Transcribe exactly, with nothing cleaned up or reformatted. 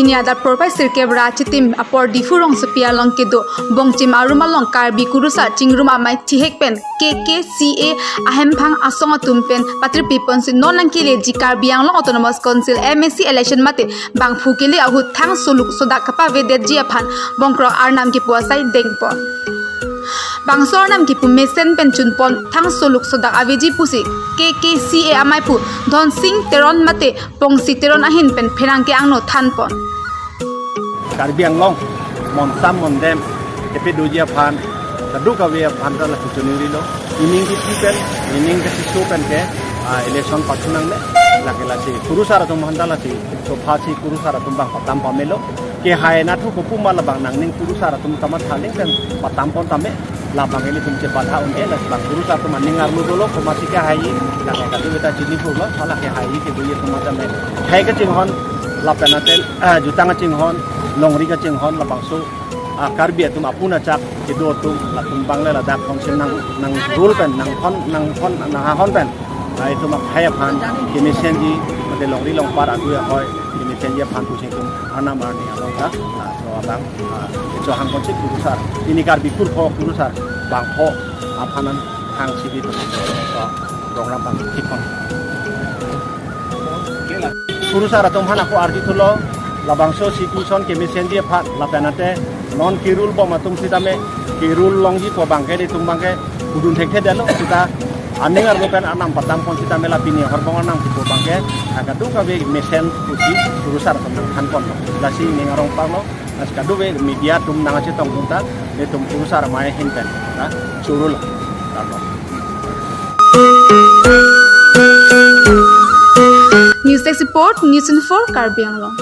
Niada porphai sirkep ra chitim apor Diphu rongsopi along kedo Bongchim arum along Karbi Kurusar Chingrum Amei chihek pen K K C A ahemphang asong atum pen patirpi ponsi non nangkeleji Karbi Anglong Autonomous Council M A C election mate bangphu kele ahut thang soluk sodak kapavedetji aphan bongkrok arnam kepu asai dengpon. Bangso arnam kepu mesen pen chunpon thang soluk sodak aveji pusi K K C A amei pu Dhonsing Teron mate Pongsi Teron ahin pen pherangke angno thanpon. Karbi Anglong monsam mondem kepedoji aphan, kadokave aphan ta lasi choningri lo. Ining kiti pen, ining ketiso pen ke, ah, election pathu nangne, lake lasi kurusar atum aphan ta lasi, sopha si kurusar atum bang patam pamelo. Kehai nathu kopu ma labang nangning kurusar atum kamatha aling pen patampon tame. Labang ilitum chepatha un-e, labang kurusar atum aning arlo dolo, komatsi kehai, lake kadokave ta chini pulo, hala kehai kedoji atum tame. Hai kachinghon, lapen atel, ah, jutang kachinghon, longri kachinghon, labangso, ah, Karbi atum apun achak, kedo atum, latum bang le ladak council nang, nangrule pen, nangphon, nangphon, nanghahon pen. Ah, itum akhai aphan, kemesenji, mate longri longpar adu ahoi, kemesenji aphan pusi itum arnam arni along ta, ah, so abang, ah, so hangkonsi kurusar. Ini Karbi kurpho kurusar, bangpho, aphan an hangsi di tum, so, program bang, kipon. Kurusar atum aphan ako arjuthulo, labangso situation kemesenji aphan, lapen ante non kerule bom atum sitame, kerule longji pu bangke ilitum bangke, kudun thekthedetlo, sita aning arlo pen arnam patampon sitame la pini horbong arnam kepu bangke, ah, kadokave mesen pusi kurusar atum nangthanponlo. Lasi ning arong parlo, lasi kadokave media atum nangchetong atum ta, itum kurusar amei ahin pen, ta, chorul, ta lo. News Desk Report, News twenty-four, Karbi Anglong.